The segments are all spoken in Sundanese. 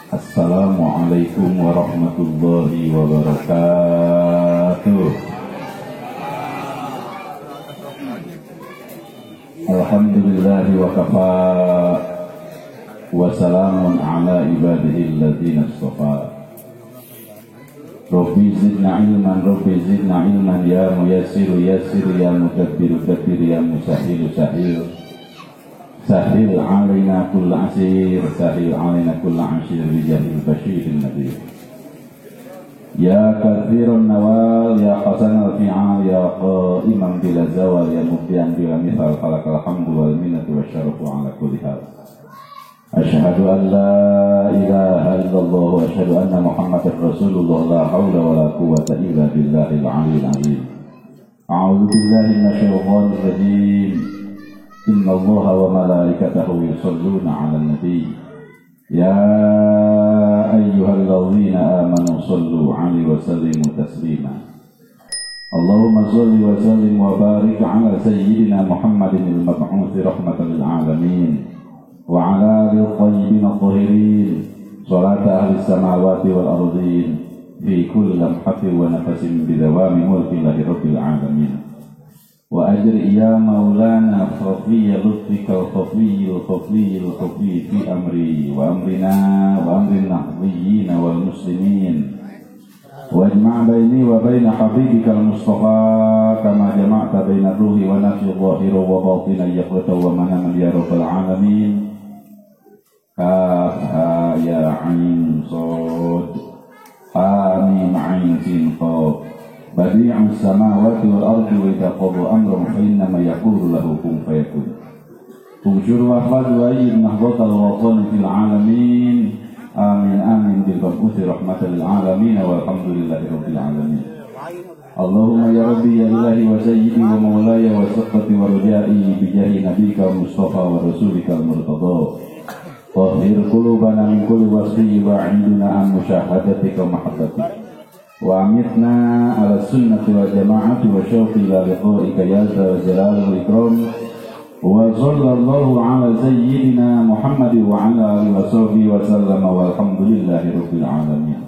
Assalamualaikum warahmatullahi wabarakatuh. Alhamdulillahi wa kafa wa salamun ala ibadihi alladzina istafa. Rabbi zidna ilman, Rabbi zidna ilman, ya muyassiru yassir, ya mudabbiru dabbir, ya musahhilu sahil. Sahil alaina kulla asir, sahil alaina kulla asir bijahil basyirin nadir. Ya kathirun nawal, ya hasanal fi'al, ya qa'iman bila zawal, ya mubdian bila mithal, falakal hamdu wal minnatu wasyarafu ala kulli hal. Asyhadu an la ilaha illallah wa asyhadu anna Muhammadar Rasulullah, la hawla wa la quwwata illa billahil aliyyil azim. A'udzu billahi minasyaitonir rajim. Inna Allaha wa malaikatahu yusholluna 'alan nabi. Ya ayyuhalladzina amanu shallu 'alaihi wa sallimu taslima. Allahumma shalli wa sallim wa barik 'ala sayyidina Muhammadin al-mab'uts rahmatan lil 'alamin wa 'ala alihi thayyibin at-tahirin salata ahli samawati wal ardin fi kulli lamhatin wa nafasin bi dawami mulki llahi rabbil 'alamin. Wa ajri ya maulana khafiyya lutfika al-khafiyyi al-khafiyyi al-khafiyyi fi amri wa amrina wa amri nahdiyyin wal muslimin. Wa ajma' baini wa baina habibika al-mustafa kama jama'ta baina ruhi wa nafsi zahira wa batina yaqrata wa manaman ya rabbal alamin. Kaf ha ya ain sad ha mim ain sin qaf. Badi'us samawati wal ardi wa idza qada amran fa innama yaqulu lahu kun fayakun. Unshur wa ahfaz wa ayyid nahdhatal watani fil alamin. Amin amin bil mab'uthi rahmatan lil alamin walhamdulillahi rabbil alamin. Allahumma ya rabbi ya ilahi wa sayyidi wa maulaya wa saqqati wa rajai bi jahi nabiyyika mustafa wa rasulika al-murtada. Tahhir qulubana min kulli wasfi wa 'induna an musyahadatika wa mahabbatika. Wa amitna ala sunnati wal jama'ati wa syauqi ila liqa'ika ya dzal jalali wal ikram. Wa sallallahu ala sayyidina Muhammad wa ala alihi wa sahbihi wa sallam walhamdulillahi rabbil alamin.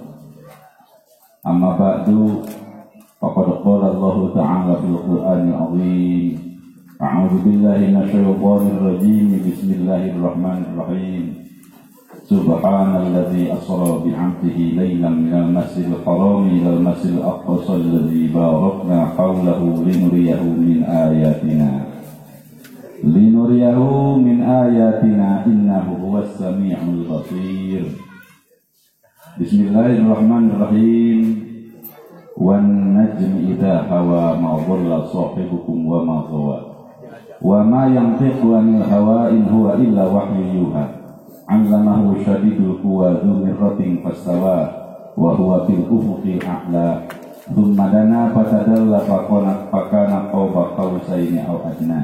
Amma ba'du, faqad qala Allah ta'ala fil Qur'anil 'azim. A'udzu billahi minasyaitonir rajim. Bismillahirrahmanirrahim. Subhanalladzi asra bi'abdihi laylan minal masjidil harami ilal masjidil aqsa alladzi barakna hawlahu linuriyahu min ayatina linuriyahu min ayatina innahu huwas samiul basir. Bismillahirrahmanirrahim. Wan najmi idza hawa ma dhalla sahibukum wa ma ghawa wa ma yantiqu anil hawa in huwa illa wahyu yuha. 'Allamahu syadidul quwa dzu mirratin fastawa wa huwa fil ufuqil a'la. Tsumma dana fatadalla faqana fakana qaba qausaini aw adna.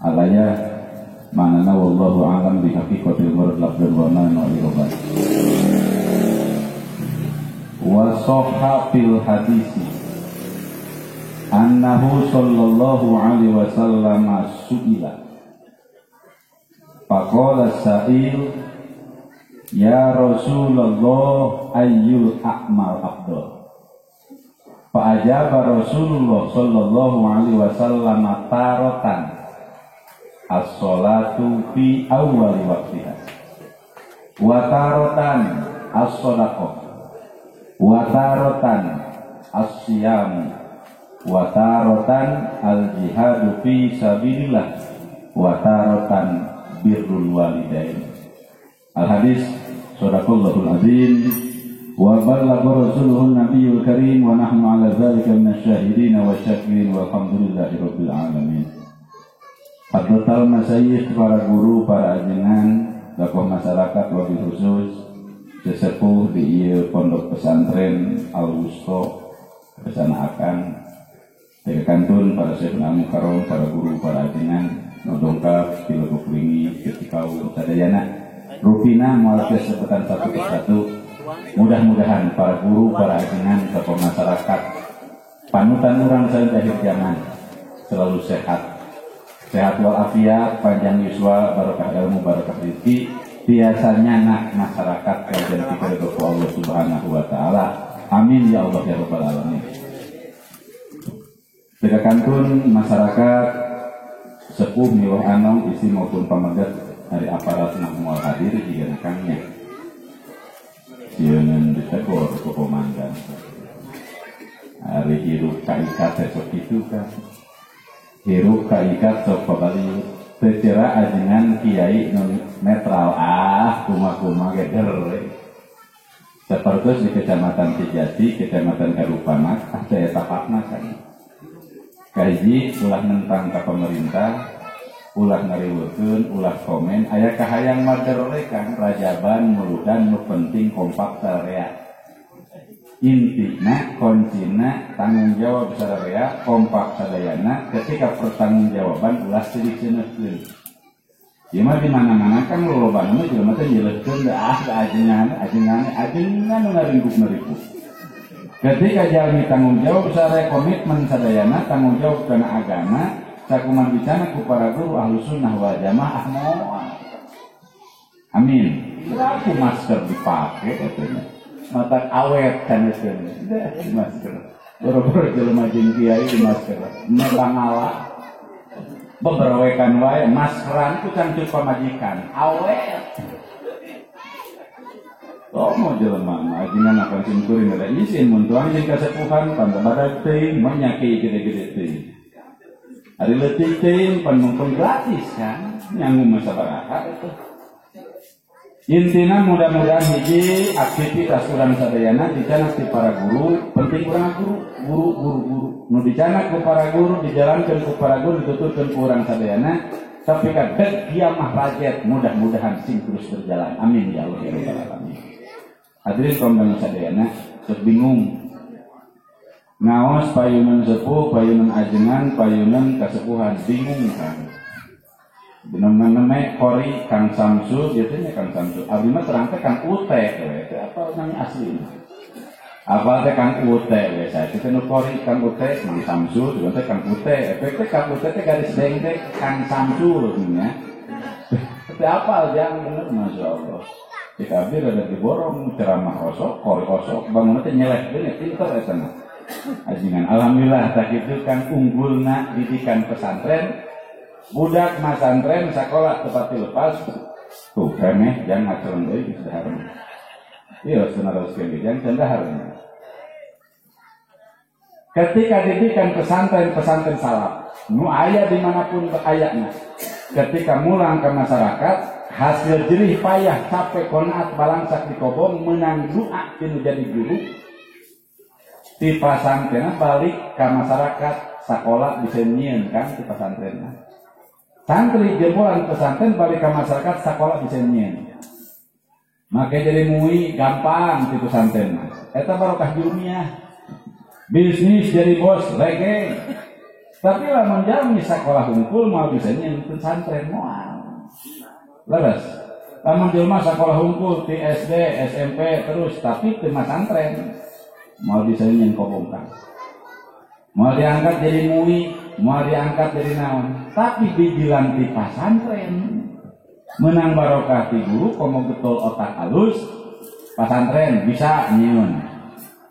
Alaya manana wallahu a'lam bi haqiqatil murad lafdan wa ma nu'iroban. Wa sahha fil hadisi annahu sallallahu alaihi wasallam su'ila faqala sa'il ya Rasulullah ayyul a'mal afdal. Fa ajaba Rasulullah sallallahu alaihi wasallam taratan as-salatu fi awwali waqtiha wa taratan as-sadaqah wa taratan as-siyam wa taratan al-jihadu fi sabilillah wa taratan birrul walidain. Al-hadis sadaqallahul azim wa ballagha rasuluhun nabiyul karim wa nahnu ala dzalika minasyahidin wasyakirin walhamdulillahi rabbil alamin. Hadratal masyayikh, para guru, para ajengan, tokoh masyarakat wabil khusus sesepuh di ieu pondok pesantren Al-Wusto bersama akan dari kantun para syekh al-mukarram, para guru, para ajengan nu dongkap ti Legok Wingi ketika sadayana rupina moal sebutan satu persatu. Mudah-mudahan para guru, para ajengan, tokoh masyarakat, panutan urang sampai akhir zaman selalu sehat, sehat walafiat, panjang yuswa, barokah ilmu, barokah rezeki. Biasanya nak masyarakat kajian pikir ke Allah Subhanahu wa taala. Amin ya Allah ya rabbal alamin. Teka kantun masyarakat sepuh miwah anom isi maupun pamegat hari aparat nah moal hadir jigana kangnya. Sieun ditegor ku komandan. Hari hirup kaikat sok kitu kan. Hirup kaikat sok pabaliut. Teu cera ajengan kiai nu netral ah kumaha-kumaha ge der. Sapertos di Kecamatan Cijati, Kecamatan Karupanak, ah teh tapakna kan. Kahiji ulah nentang ka pemerintah, ulah ngariweukeun, ulah komen, aya kahayang maderle kan rajaban muludan nu penting kompak sararea. Intina, kuncina, tanggung jawab sararea, kompak sadayana, ketika pertanggungjawaban ulah silih-silih. Ieu mah di mana-mana kan lolobana mah jelema teh nyeleukeun ah ajengan ajengan ajengan nu ngaringkuk-ngaringkuk. Ketika jalmi tanggung jawab sararea komitmen sadayana tanggung jawab kana agama sakumaha bicana ku para guru ahlu sunnah wal jamaah moal. Amin. Ku masker dipake eta nya. Mata awet kan eta nya. Di masker. Boro-boro jelema jeung kiai di masker. Mangala. Beberwekan wae maskeran ku cangcut pamajikan awet. Tomo jelema mah ajengan akan simkuring ada izin mun tuang jeung kasepuhan pan badag teuing manyaki gede-gede teuing. Ari leutik teuing pan mungkung gratis kan nyangu mah sabaraha eta. Intina mudah-mudahan hiji aktivitas urang sadayana dicanak ti para guru, penting urang guru, guru guru guru. Nu dicanak ku para guru, dijalankeun ku para guru, dituturkeun ku urang sadayana, tapi kan dek kiamah rajet mudah-mudahan sing terus berjalan. Amin ya Allah ya rabbal alamin. Hadirin kaum dangu sadayana, sok bingung. Ngaos payunan sepuh, payunan ajengan, payunan kasepuhan, bingung kan. Namanya Kori Kang Samsu, biasanya Kang Samsu. Abdi mah terang teh Kang Ute, we. Apa namanya asli? Apa teh Kang Ute, we. Saya teh nu Kori Kang Ute, Mang Samsu, juga teh Kang Ute. Efek teh Kang Ute teh garis dengdek Kang Samsu nya. Teh apal jang bener Masya Allah. Cik abdi rada diborong ceramah osok, kori osok, bangunna teh nyelek deui pinter eta mah. Ajengan alhamdulillah tak kitu kan unggulna didikan pesantren. Budak masantren sekolah tepati lepas tuh remeh jangan ngaceleng deui geus dahar. Ieu senaroskeun ge jangan can dahar. Ketika didikan pesantren-pesantren salaf nu aya dimanapun ayana. Ketika mulang ke masyarakat hasil jerih payah capek konaat balangsak dikobong menang doa tinu jadi guru di pesantren balik ke masyarakat sekolah bisa nyieun kan di pesantrenna. Santri jebolan pesantren balik ke masyarakat sekolah bisa nyieun. Maka jadi mui gampang di pesantren mas. Eta barokah jurumiah. Bisnis jadi bos lege. Tapi lamun jalmi sekolah hungkul moal bisa nyieun pesantren moal. Leres. Lamun jelema sekolah hungkul di SD, SMP terus tapi di pesantren moal bisa nyieun kobongkang. Moal diangkat jadi mui, moal diangkat jadi naon, tapi bijilan di pasantren menang barokah di guru, komo betul otak halus, pasantren bisa nyieun,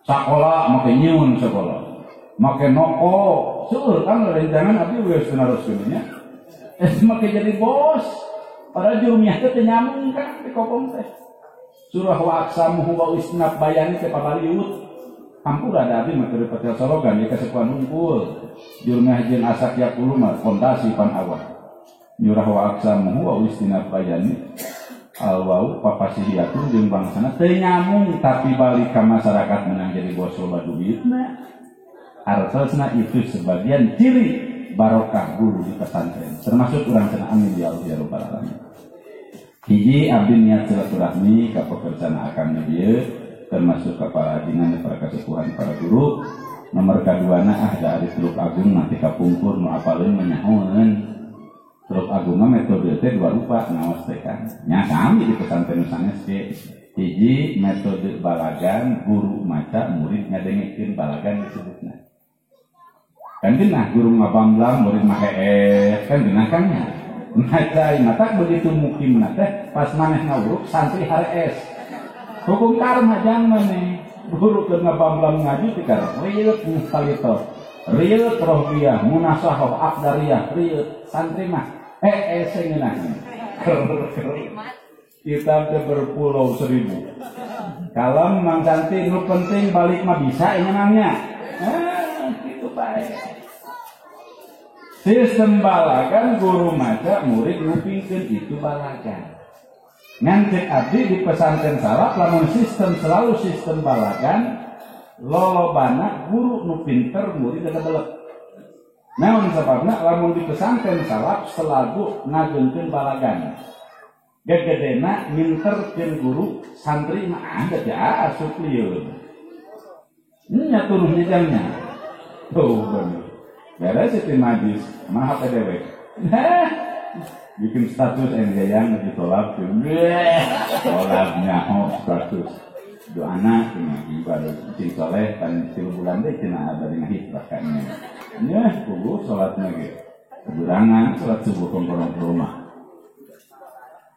sekolah make nyieun sekolah, make noko, seueur kan rencangan abdi geus naroskeun nya, make jadi bos, padahal jurumiah teh teu nyambung kan di kopong teh, surah wa aqsamuhu wa isnab bayani teh pabaliut. Hampura ada abdi mah teu patel sorogan ya kasepuhan hungkul. Jurmah jeung asak yaqulu mah fondasi pan awal. Nyurah wa aqsamuhu wa istinaf bayani al wau papasihiyatun jeung bangsana teu nyamung tapi balik ka masyarakat menang jadi bos loba duitna. Artosna itu sebagian ciri barokah guru di pesantren. Termasuk urang cenah amin ya Allah ya rabbal alamin. Hiji abdi niat silaturahmi ka pekerjaan akang dieu termasuk kepala ajengan para kesepuhan para guru. Nomor kaduana ah dari Teluk Agung nanti kapungkur nu apaleun menyahoeun. Teluk Agung mah metode teh dua rupa ngaos teh kan. Nya sami di pesantren sanes ge. Hiji metode balagan guru maca murid ngadengekeun balagan disebutna. Kan genah guru ngabamblang murid mah heeh kan genah kan nya. Maca mata begitu mukimna teh pas maneh ngawuruk santri harees. Hukum karma jang maneh. Guru keur ngabamblam ngaji teh karep mustalito. Rieu rohbiyah munasahah akdariyah rieu santri mah hees ngeunahna. Kitab teh berpulau seribu. Kalem Mang Santi nu penting balik mah bisa nyeunangnya. Kitu bae. Sistem balagan guru maca murid ngupingkeun itu balagan. Ngan cek abdi di pesantren salaf lamun sistem selalu sistem balagan lolobana guru nu pinter murid belek. Naon sababna lamun di pesantren salaf selalu ngagengkeun balagan. Gegedena minterkeun guru santri mah ada ya asup lieur. Nya turuh nyejangnya. Tuh bener. Beres itu majlis, mana HP dewek. Bikin status yang di tolak, tolaknya oh status. Doa anak, ibadah cing soleh, pan 3 bulan deh cina ada dengan hijrahkannya. Ya, kubu sholatnya gitu. Keburangan sholat subuh kongkorong ke rumah.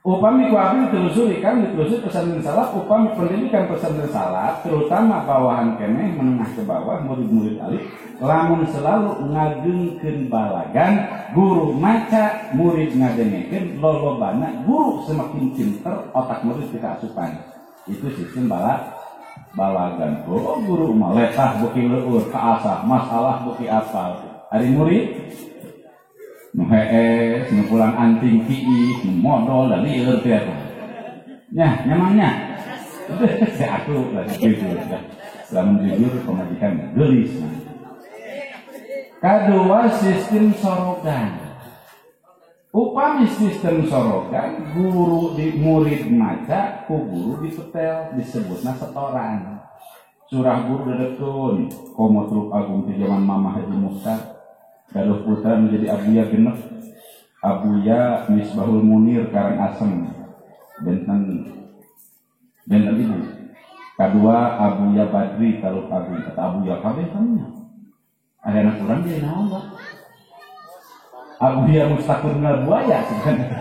Upami ku abdi ditelusuri kan ditelusuri pesantren salaf, upami pendidikan pesantren salaf, terutama bawahan keneh menengah ke bawah murid-murid alif, lamun selalu ngagengkeun balagan, guru maca, murid ngadengekeun, lolobana guru semakin pinter, otak murid dikaasupan. Itu sistem balagan. Oh, guru mah letah beuki leueur kaasah, masalah beuki apal. Ari murid nu hees, nu pulang anting kiih, nu modol dan lieur teh eta. Nya, nyamannya. Saya aku lah jujur. Lamun jujur pemajikan geulis. Kadua sistem sorogan. Upami sistem sorogan, guru di murid maca, ku guru disetel, disebutna setoran. Surah guru dedetun, komo Teluk Agung di zaman Mama Haji Mukhtar. Gaduh putra menjadi Abuya genep, Abuya Misbahul Munir Karangasem, benten benten ibu. Kedua Abuya Badri Teluk Agung, kata Abuya kabeh kamunya. Ada anak kurang dia naon Pak? Abuya Mustaqim buaya sebenarnya.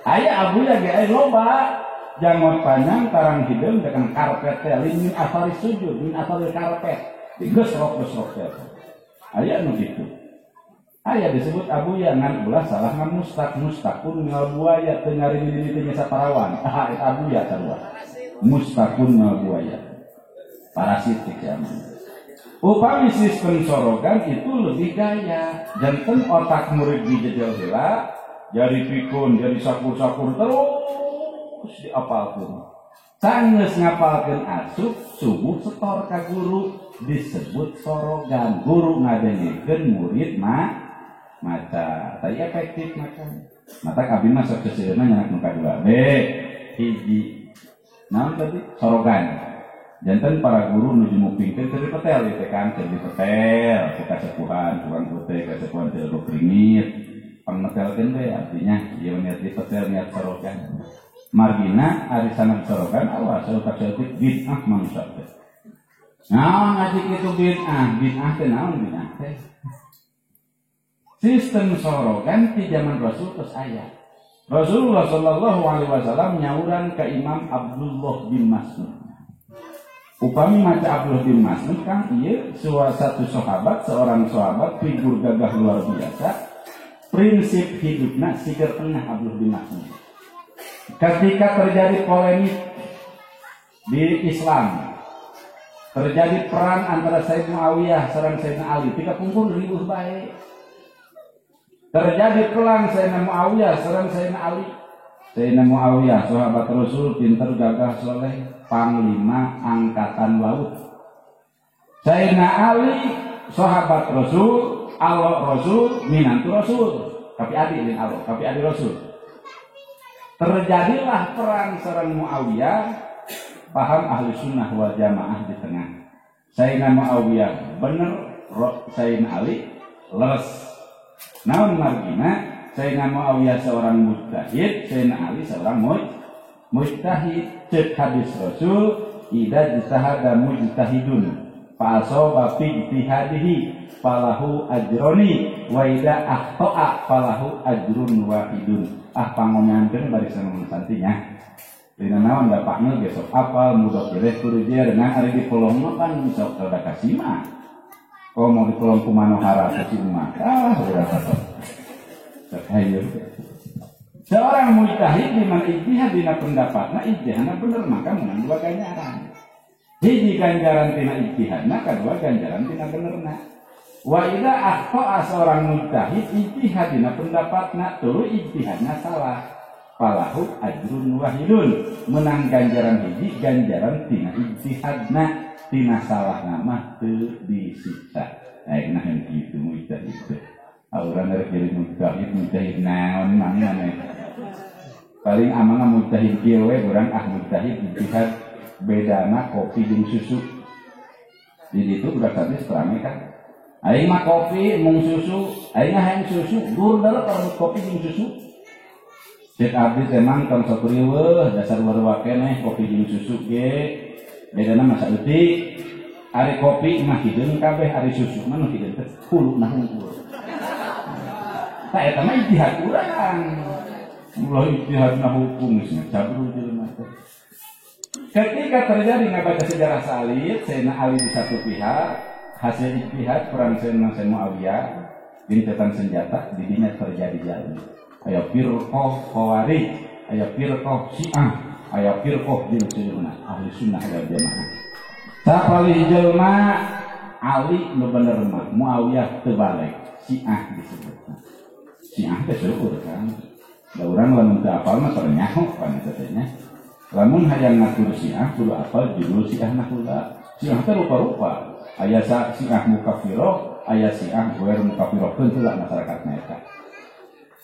Aya Abuya ge aya loba, janggot panjang tarang hideung dengan karpet teh min asari sujud, min asari karpet. Geus rok teh. Aya nu kitu. Aya disebut Abuya ngan ulah salah ngan mustaq mustaqun ngal buaya teu ngarini teu nyesa parawan. Ah eta Abuya sarua. Mustaqun ngal buaya. Parasit kiamat. Upami sistem sorogan itu lebih gaya. Janten otak murid dijejel heula, jadi pikun, jadi sakur-sakur terus diapalkeun. Sanggeus ngapalkeun asup subuh setor ka guru disebut sorogan. Guru ngadengekeun murid mah maca, tapi efektif makan. Mata abdi mah sok seseueurna nyanak nu kadua. B hiji. Naon tadi? Sorogan. Janten para guru nuju mupingkeun keur dipetel ieu teh kan, keur dipetel ku kasepuhan, tukang putih kasepuhan teh kringit. Pangmetelkeun we artinya ieu niat dipetel niat sorogan. Margina ari sanad sorogan awas saeutik-saeutik bid'ah manusia teh. Naon ngaji kitu bid'ah? Bid'ah teh naon bid'ah teh? Sistem sorogan di zaman Rasul terus aya. Rasulullah Shallallahu Alaihi Wasallam nyauran ke Imam Abdullah bin Mas'ud. Upami maca Abdullah bin Mas'ud kan ieu satu sahabat, seorang sahabat figur gagah luar biasa. Prinsip hidupna siger tengah Abdullah bin Mas'ud. Ketika terjadi polemik di Islam, terjadi perang antara Sayyid Muawiyah sareng Sayyidina Ali, tiga pungkur ribuh bae. Terjadi perang Sayyidina Muawiyah sareng Sayyidina Ali. Sayyidina Muawiyah sahabat Rasul pinter gagah soleh, panglima angkatan laut. Sayyidina Ali sahabat Rasul, Allah Rasul, minantu Rasul, tapi adik lain Allah, tapi adik Rasul. Terjadilah perang sareng Muawiyah, paham ahli sunnah wal jamaah di tengah. Sayyidina Muawiyah bener, Sayyidina Ali leres. Naon margina Sayyidina Muawiyah seorang mujtahid, Sayyidina Ali seorang mujtahid. Cek hadis Rasul, idza jtahada mujtahidun Fa asaba fi ijtihadihi falahu ajroni wa idza akhta'a falahu ajrun wahidun. Ah pangomeankeun barisan santinya. Dina naon bapakna besok apal mudok jeleh kudu jer nah ari di kolong mah kan sok rada kasima. Oh mau di kolong ku Manohara si emak. Ah udah sok. Sok hayu. Seorang mujtahid di mana ijtihad dina pendapatna ijtihadna bener maka menang dua ganjaran. Hiji ganjaran tina ijtihadna, kadua ganjaran tina benerna. Wa idza akhta'a seorang mujtahid ijtihad dina pendapatna tuluy ijtihadna salah. Falahu ajrun wahidun, menang ganjaran hiji ganjaran tina ijtihadna, tina salahna mah teu disiksa. Nah kitu mujtahid teh. Urang rek jadi mujtahid, mujtahid naon mana paling amanah mujtahid kieu we urang ah mujtahid ijtihad bedana kopi jeung susu. Di ditu budak tadi rame kan. Aing mah kopi mung susu, aing mah hayang susu, gurdal parut kopi jeung susu. Cek abdi teh mang tong sok riweuh dasar warua keneh kopi jeung susu ge bedana mah saeutik. Ari kopi mah hideung kabeh, ari susu mah nu hideung teh huluna hungkul. Tah eta mah ijtihad urang. Ulah ijtihadna hukum geus cabrul jelema teh. Ketika terjadi ngabaca sejarah Salib, Sayyidina Ali di satu pihak, hasil ijtihad perang Sayyidina Muawiyah, gencatan senjata, didinya terjadi jalan. Aya firqah Khawarij, aya firqah Syiah, aya firqah jeung sunnah, ahli sunnah wal jamaah. Sapalih jelema Ali nu bener mah, Muawiyah teu balik, Syiah disebutna. Syiah teh seueur kan. Da urang lamun teu apal mah ternyaho pan eta teh nya. Lamun hayang ngatur Syiah kudu apal judul Syiah mah heula. Syiah teh rupa-rupa. Aya Syiah mukafiroh, aya Syiah goer mukafiroh keun heula masyarakatna eta.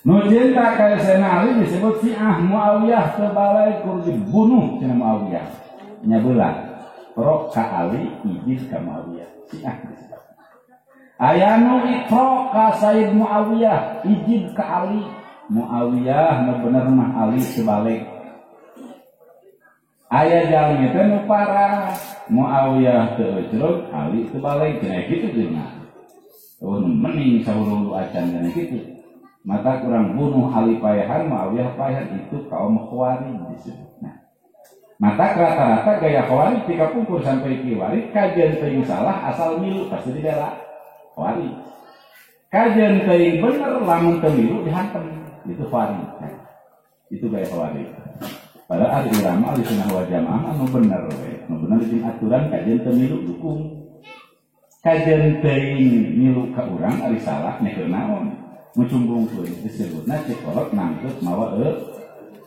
Nu cinta ka Sayyidina Ali disebut Syiah Muawiyah teu balik kudu dibunuh cenah Muawiyah. Nya belah. Pro ka Ali ijis ka Muawiyah. Syiah disebut. Aya nu pro ka Sayyid Muawiyah ijib ka Ali. Muawiyah nu bener mah Ali sebalik. Aya jalmi teh nu parah Muawiyah teu ecrog Ali sebalik cenah kitu cenah. Oh nu mening saurulu acan cenah kitu. Mata kurang bunuh Ali paehan Muawiyah paehan itu kaum Khawarij disebutna. Mata rata-rata gaya Khawarij tika pungkur sampai kiwari kajian teuing salah asal milu pasti dibela Khawarij. Kajian teuing bener lamun teu milu dihantem itu Khawarij. Nah, itu gaya Khawarij. Padahal ahli ulama ahli sunnah wal jamaah anu bener we, anu bener jeung aturan kajian teu milu dukung. Kajian teuing milu ka urang ari salah nya keur naon? Mucumbungkeun disebutna cek kolot nangkep mawa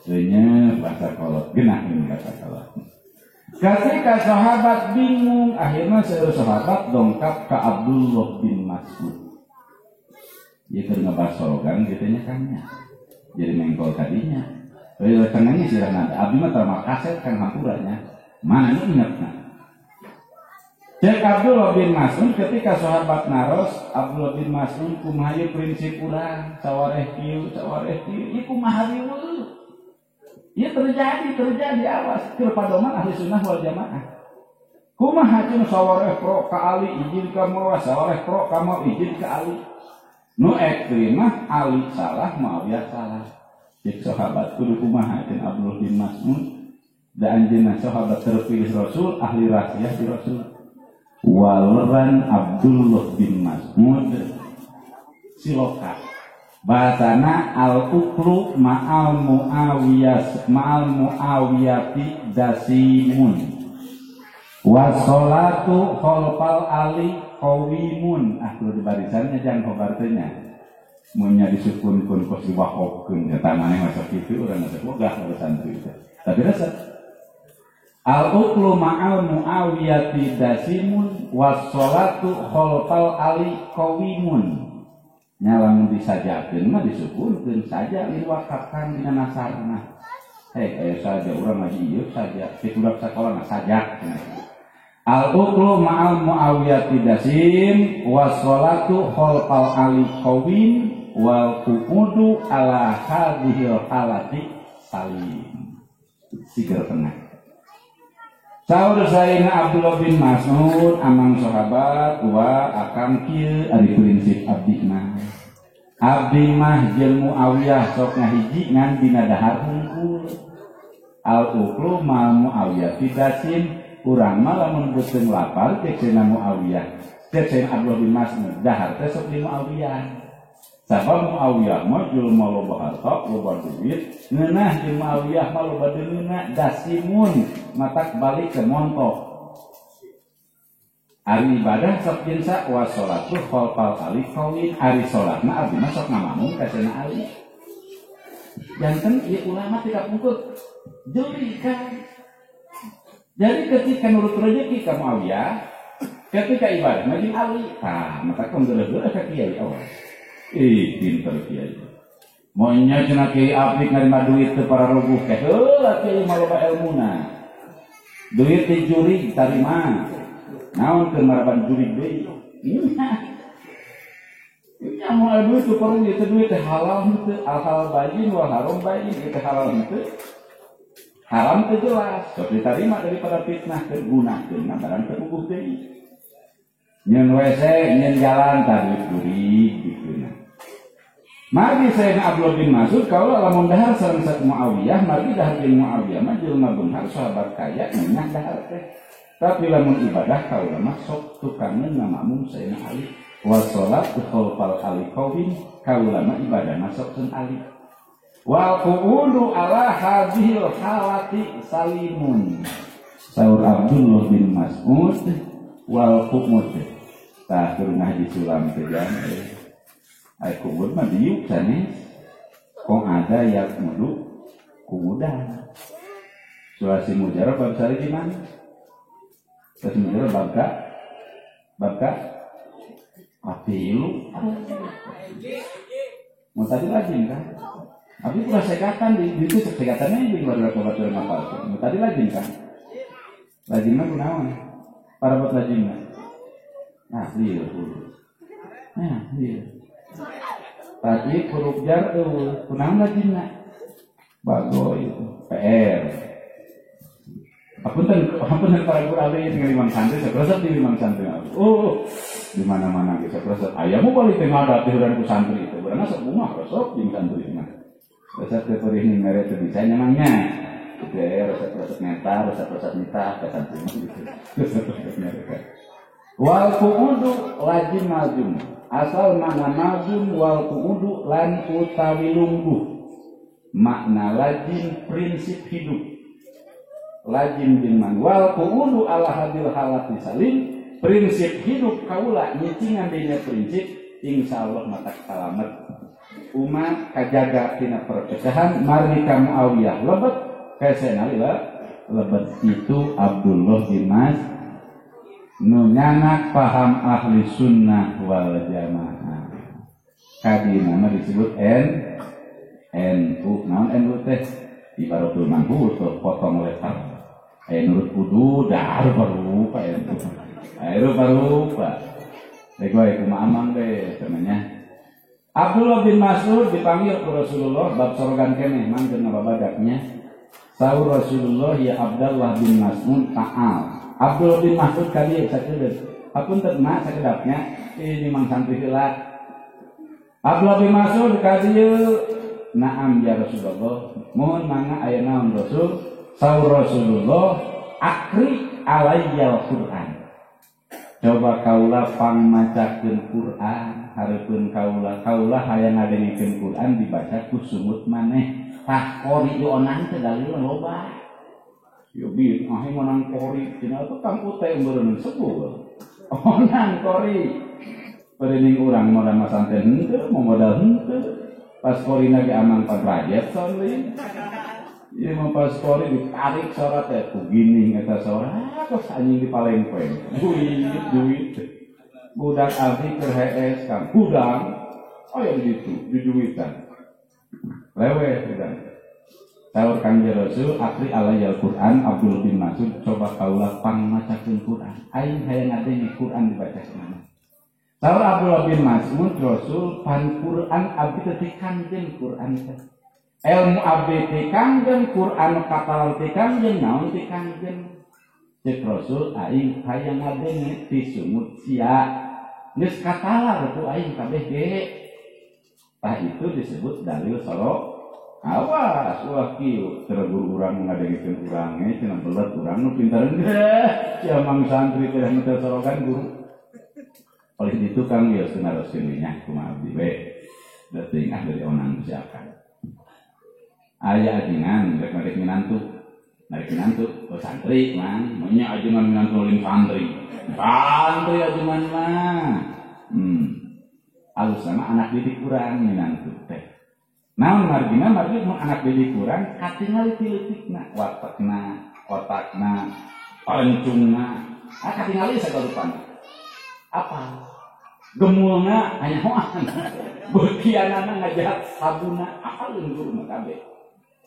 eunya bahasa kolot genah bahasa kolot. Ketika sahabat bingung, akhirnya seluruh sahabat dongkap ke Abdullah bin Mas'ud. Dia keur ngebahas sorogan gitu nya kan nya. Jadi mengkol tadinya. Euy tengahnya sirah nada. Abdi mah terima kaset kang hampuranya. Mana nu ingetna? Cek Abdullah bin Mas'ud ketika sahabat naros, Abdullah bin Mas'ud kumaha ieu prinsip urang, sawareh kieu, sawareh kieu, ieu kumaha riweuh. Ieu terjadi awas keur padoman ahli sunnah wal jamaah. Kumaha cenah sawareh pro ka Ali izin ka Muawiyah, sawareh pro ka Muawiyah izin ka Ali. Nu ekstrim mah Ali salah, Muawiyah salah. Cek sahabat kudu kumaha cenah Abdullah bin Mas'ud da anjeunna sahabat terpilih Rasul, ahli rahasia di Rasul. Waleran Abdullah bin Mas'ud siloka bahasana al-uklu ma'al muawiyah ma'al muawiyati dasimun wassolatu khalfal ali qawimun. Ah kudu di barisannya jangan khobar teh nya mun nya disukunkeun kos diwakofkeun nya maneh masa kitu urang masa bogah santri teh tapi resep al-uklu ma'al muawiyati dasimun wassolatu khalfal ali qawimun. Nya lamun disajakeun mah disukunkeun saja diwakafkan dina nasarna. Hei aya saja urang ngaji ieu saja ti budak sakola mah sajak. Al-uklu ma'al muawiyati dasim wassolatu khalfal ali qawim wal qu'udu ala hadhil halati salim. Siger tengah. Saur Sayyidina Abdullah bin Mas'ud amang sahabat wa akang kieu ari prinsip abdi mah. Abdi mah jeung Muawiyah sok ngahiji ngan dina dahar hungkul. Al uklu mal Muawiyah tidasin urang mah lamun beuteung lapar cek Sayyidina Muawiyah. Cek Sayyidina Abdullah bin Mas'ud dahar teh sok di Muawiyah. Sabab Muawiyah mah jelema loba harta, loba duit, ngeunah jeung Muawiyah mah loba deungeunna dasimun, matak balik ke montok. Ari ibadah sok jeung sa wa salatu khalfal ali qawin, ari salat mah abdi mah sok ngamakmum ka Sayyidina Ali. Janten ieu ulama tidak pungkut jeli kan. Jadi ketika nurut rezeki ka Muawiyah, ketika ibadah mah jeung Ali, tah matak geuleuh-geuleuh ka kiai awas. Ih, pinter kiai. Monya cenah kiai apik nerima duit teu para roguh teh. Heula kiai mah loba elmuna. Duit dicuri tarima. Naon keur maraban jurig deui? Nya moal duit teu perlu ieu duit teh halal henteu, al halal bayin wal haram bayin, ieu teh halal henteu. Haram teu jelas, sok ditarima daripada fitnah teu gunakeun barang teu puguh deui. Nyeun WC, nyeun jalan tah duit jurig gitu. Margi Sayyidina Abdullah bin Mas'ud kalau lamun dahar sareng sak Muawiyah, margi dahar jeung Muawiyah mah jelema beunghar sahabat kaya ngeunah dahar teh. Tapi lamun ibadah kaula mah sok tukangeun ngamakmum Sayyidina Ali. Wa salatu khalfal ali qawin kaula mah ibadah mah sok jeung Ali. Wal qu'udu ala hadhil halati salimun. Saur Abdullah bin Mas'ud wal qu'ud. Tah keur ngaji sulam teh jang. Ai kubur mah diuk sanes. Kong ada yang mudu kumudah. Sulasi mujarab bab sari gimana? Sulasi mujarab babka babka apilu. Mau tadi lajin kan? Abi pernah segatan di itu segatannya di luar batur ngapal. Mau tadi lajin kan? Lajin mah kunaon? Para buat lajin mah. Nah, iya. Nah, iya. Tadi huruf jar eueuh kunaon lajinna? Bagoy PR. Apunten apunten para guru abdi tinggal imam santri sakrasep di imam santri. Oh, di mana-mana ge sakrasep. Aya mu balik teh ngadap di urang ku santri teh. Urang sok bunga resep jeung santri mah. Resep teh perih mere teu bisa nyamangnya. Teh resep-resep neta, resep-resep nitah ka santri mah gitu. Resep-resep mereka. Wal qu'udu lajim malzum. Asal makna malzum wal qu'udu lan utawi lungguh. Makna lajim prinsip hidup. Lajim bin man wal qu'udu ala hadil halati salim, prinsip hidup kaula nyicingan dina prinsip insyaallah mata salamet. Umat kajaga tina perpecahan margi ka Muawiyah lebet kasenali lebet itu Abdullah bin Mas nu nyanak paham ahli sunnah wal jamaah. Kadina mah disebut N NU naon NU teh ibaratul manhur potong letter. Aya nurut kudu dah rupa-rupa NU. Aya rupa-rupa. Rek wae kumaha amang deh temannya. Abdullah bin Mas'ud dipanggil ku Rasulullah bab sorogan keneh mangkeun ngababadaknya. Saur Rasulullah ya Abdullah bin Mas'ud ta'al. Abdullah bin Mas'ud ka dieu sakedeut. Apunten mak sakedapnya ini mang santri heula. Abdullah bin Mas'ud ka dieu, na'am ya Rasulullah. Mohon mangga aya naon Rasul? Saur Rasulullah akri alayyal Quran. Coba kaula pangmacakeun Quran, hareupeun kaula, kaula hayang ngadengekeun Quran dibaca ku sungut maneh. Tah qori ieu onang teh dalil loba. Yo bi, ah monang qori cenah tuh kang ute meureun sebul. Onang qori. Perening urang modal masanten henteu, modal henteu. Pas qorina ge amang padrajet saulin. Ieu mah pas qori ditarik sora teh ku gini eta sora kos anjing dipalengpeng. Duit duit. Budak abdi keur hees kang hudang. Aya di ditu diduitan. Leweh hudang. Saur Kangjeng Rasul akri alayal Quran Abdul bin Mas'ud coba kaula pangmacakeun Quran. Aing hayang ngadenge Quran dibaca kumaha. Saur Abdullah bin Mas'ud Rasul pan Quran abdi teh kangjeng Quran teh. Ilmu abdi teh kangjeng Quran kapal teh kangjeng naon teh kangjeng. Cek Rasul aing hayang ngadenge ti sungut sia. Geus katalar ku aing kabeh ge. Tah itu disebut dalil soro. Awas ulah kieu guru urang ngadengekeun urang ge cenah belet urang nu pintar geus sia mang santri teh nu sorogan guru. Oleh itu kang geus naroskeun nya kumaha abdi we. Berarti ah dari onang siapkan. Aya ajengan rek narik minantu. Narik minantu oh santri mang, nya ajengan minantu lain santri. Santri ajengan mah. Alus sama anak didik urang minantu teh. Naon margina margi mun anak didik urang katingali ti leutikna, watekna, otakna, pancungna. Ah katingali sagala rupana. Apa? Gemulna hanyahoan. Beukianana ngajahat sabuna apaleun guru mah kabeh.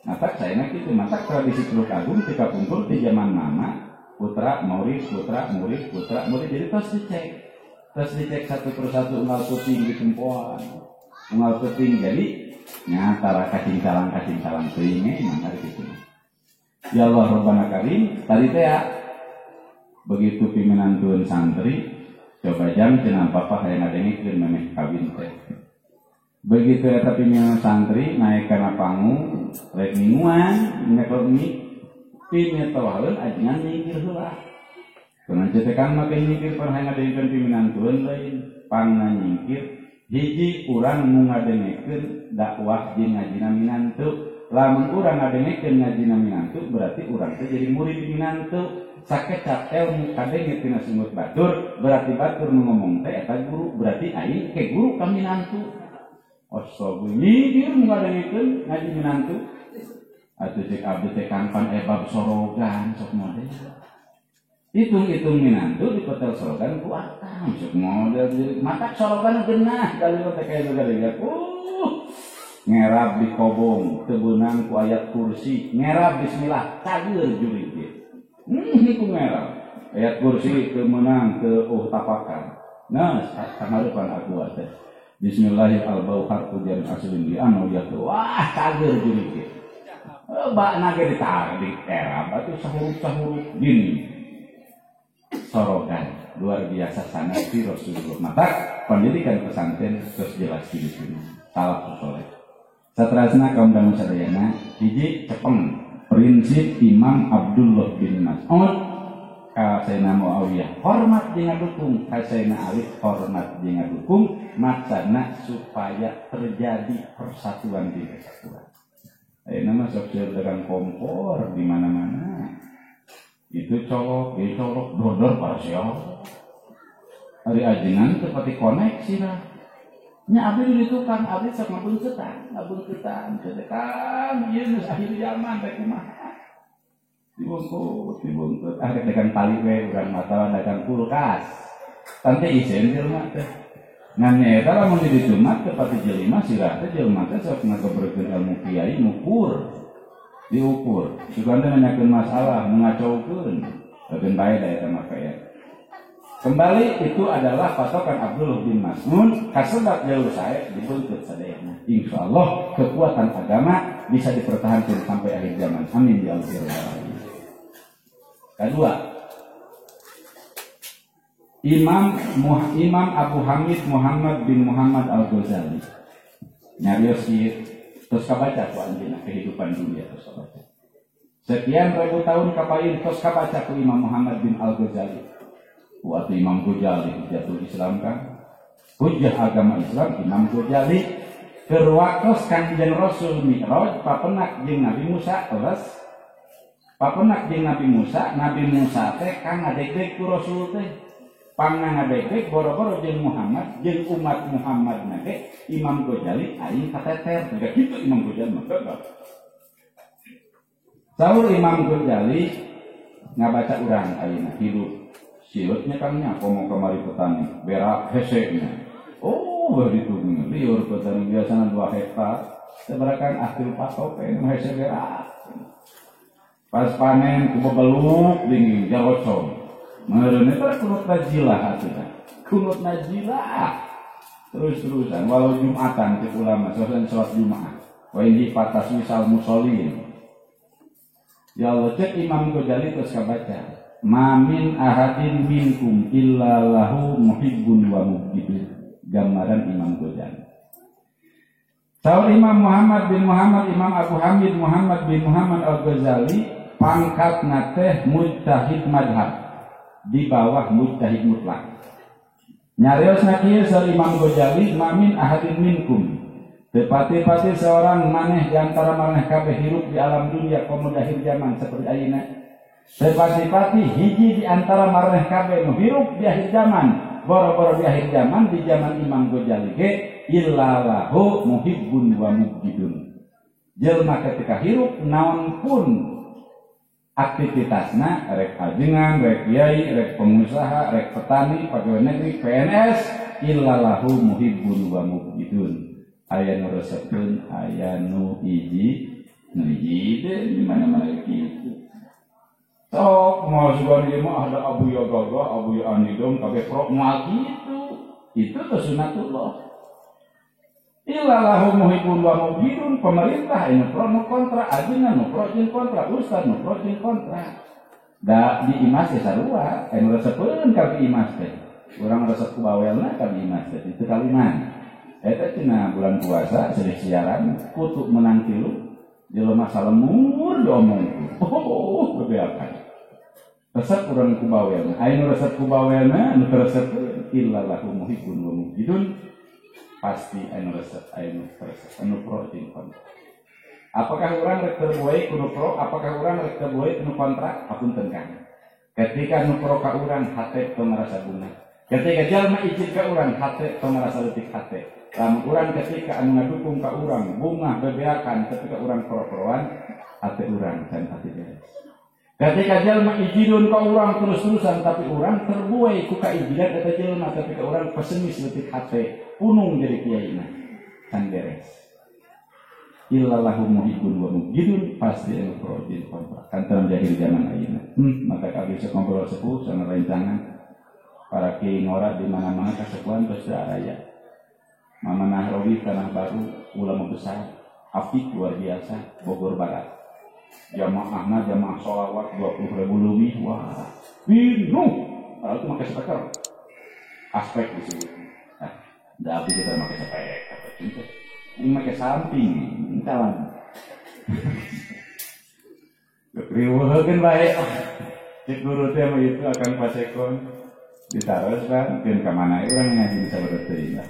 Matak saena kitu matak tradisi Teluk Agung ti kapungkur ti zaman mama putra murid putra murid putra murid jadi tos dicek. Tos dicek satu persatu unggal peuting di tempoan. Unggal peuting jadi nyatara kacing salang teuing emang hari kitu. Ya Allah Rabbana Karim, tadi teh ya begitu piminantueun santri coba jam cenah papa hayang ngadengikeun memeh kawin teh. Begitu eta pimpinan santri naik kana panggung rek mingguan nyekel mie pimitohaeun ajengan nyingkir heula. Kunaon teh kang make nyingkir pan hayang ngadengikeun piminantueun lain pangna nyingkir hiji urang nu ngadengekeun dakwah jeung ngajina minantu. Lamun urang ngadengekeun ngajina minantu berarti urang teh jadi murid minantu. Sakecap ilmu kadenge tina sungut batur berarti batur nu ngomong teh eta guru berarti aing ke guru ka minantu. Astagfirullah nyingkir nu ngadengekeun ngaji minantu. Atuh cek abdi teh kangpan bab sorogan sok model. Hitung-hitung minantu di hotel sorogan ku akang sok model jadi matak sorogan genah dalil teh kaya juga ngerab di kobong teu beunang ku ayat kursi ngerab bismillah cager jurig ge. Niku ngerab ayat kursi teu meunang teu tapakan. Nah samarupan aku teh bismillahirrahmanirrahim al-bauhar ujar aslin di anu ya tuh wah cager jurig ge. Bakna ge ditarik di erab atuh sahuruf-sahuruf gini. Sorogan luar biasa sanad di Rasulullah. Maka pendidikan pesantren terus jelas di sini. Salaf soleh. Satrasna kaum dangu sadayana hiji cepeng prinsip Imam Abdullah bin Mas'ud ka Sayyidina Muawiyah hormat jeung ngadukung, ka Sayyidina Ali hormat jeung ngadukung, maksana supaya terjadi persatuan di kesatuan. Ayeuna mah sok seueur dagang kompor di mana-mana. Itu colok, itu colok, dodor para siapa. Hari ajengan seperti koneksi lah. Nya abdi di tukang, abdi sok ngabungkeutan, ngabungkeutan, ieu geus akhir zaman teh kumaha. Dibungkut, dibungkut, ah rek dagang tali we urang mah atawa dagang kulkas. Tante isin jelema teh. Ngan eta lamun di ditu mah teu pati jelema sirah teh jelema teh sok ngageberkeun ilmu kiai ngukur. Diukur. Sugan teh nanyakeun masalah, ngacaukeun. Lageun bae da eta mah kaya. Kembali itu adalah patokan Abdullah bin Mas'ud kasebab jalur sae dibentuk sadayana. Insyaallah kekuatan agama bisa dipertahankan sampai akhir zaman. Amin ya Allah ya rabbal alamin. Kedua, Imam Abu Hamid Muhammad bin Muhammad Al-Ghazali nyarios ieu terus kabaca ku anjeunna kehidupan dunia terus kabaca. Sekian ribu tahun kapayun terus kabaca ku Imam Muhammad bin Al-Ghazali. Waktu Imam Ghazali hujatul Islam kan hujah agama Islam Imam Ghazali keur waktos Kangjeng Rasul Mi'raj papenak jeung Nabi Musa terus papenak jeung Nabi Musa, Nabi Musa teh kang ngadegdeg ku Rasul teh pangna ngadegdeg boro-boro jeung Muhammad jeung umat Muhammad na ge Imam Ghazali aing kateter teh kitu Imam Ghazali mah gagal. Saur Imam Ghazali ngabaca urang ayeuna hidup siutnya kangnya komo kamari petani berak hesenya oh begitu liur petani biasanya 2 hektar seberakan akhir patok hese berak pas panen kubebeluk dingin jarocong meureun eta kunut najilah atuh kunut najilah terus-terusan walau jumatan cek ulama sosan salat Jumat wa ini patas misal musholin ya Allah cek Imam Ghazali terus kabaca Ma min ahadin minkum illa lahu muhibbun wa mubghidun. Gambaran Imam Ghazali. Saur Imam Muhammad bin Muhammad, Imam Abu Hamid Muhammad bin Muhammad Al-Ghazali, pangkatna teh mujtahid madhab, di bawah mujtahid mutlak. Nyariosna kieu saur Imam Ghazali, ma min ahadin minkum, tepati-pati seorang maneh di antara maneh kabeh hirup di alam dunia komo akhir zaman seperti ayeuna. Tepati-pati hiji di antara maneh kabeh nu hirup di akhir zaman, boro-boro di akhir zaman, di zaman Imam Ghazali ge illa lahu muhibbun wa mubghidun. Jelma ketika hirup naon pun aktivitasna, rek ajengan, rek kiai, rek pengusaha, rek petani, pegawai negeri, PNS, illa lahu muhibbun wa mubghidun. Aya nu resepeun, aya nu iji, nu iji di mana-mana kitu. Sok mau sugan ieu mah ada Abu Ya Gagah, Abu Ya Anidom, kabeh pro moal kitu. Itu teh sunatullah. Illa lahu muhibbun wa mubghidun, pemerintah anu pro nu kontra, ajengan nu pro jeung kontra, ustad nu pro jeung kontra. Da di imas teh sarua, anu resepeun ka bi imas teh. Urang resep ku bawelna ka bi imas teh, itu kaliman. Eta cenah bulan puasa sedih siaran kutu menang tilu, jelema salemur diomong. Oh, bebeakan. Resep urang ku bawelna, aya nu resep ku bawelna, anu teu resep illa lahu muhibbun wa mubghidun. Pasti anu resep, anu resep, anu pro jeung kontra. Apakah urang rek terbuai ku nu pro, apakah urang rek terbuai ku nu kontra? Hapunten kang. Ketika nu pro ka urang hate tong ngarasa bunga. Ketika jalma izin ka urang hate tong ngarasa leutik hate. Lamun urang ketika anu ngadukung ka urang bunga bebeakan, ketika urang pro-proan hate urang can pati beres. Ketika jalma izin ka urang terus-terusan tapi urang terbuai ku kaizinan eta jelma, ketika urang pesimis leutik hate, punung jadi kiaina can beres. Illallahu muhibbun wa mubghidun, pasti anu pro jeung kontra. Kan terjadi di zaman ayeuna. Maka kabeh sok ngobrol sepuh sama rencangan. Para kiai ngora di mana-mana kasepuhan terus araya. Mama Nahrawi Tanah Baru, ulama besar, apik luar biasa, Bogor Barat. Jamaahna jamaah sholawat 20.000 lebih, wah, pinuh. Padahal itu pakai speaker. Aspek disebut. Nah, da abdi kita pakai speaker. Ini pakai samping, ini kawan. Riweuheun bae. Cek guru teh mah itu akan pasekon. Ditaros kan, keun ka mana urang ngaji bisa berteuing lah.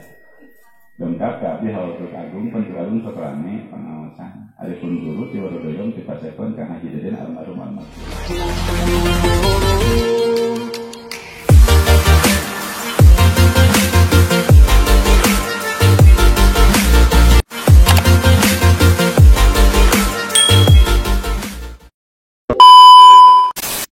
Lengkap ka abdi Hawatul Agung, Pentu Agung sok rame pengawasan. Ari pun guru ti Warudoyong ti pasekon Kang Haji Deden almarhum almarhum.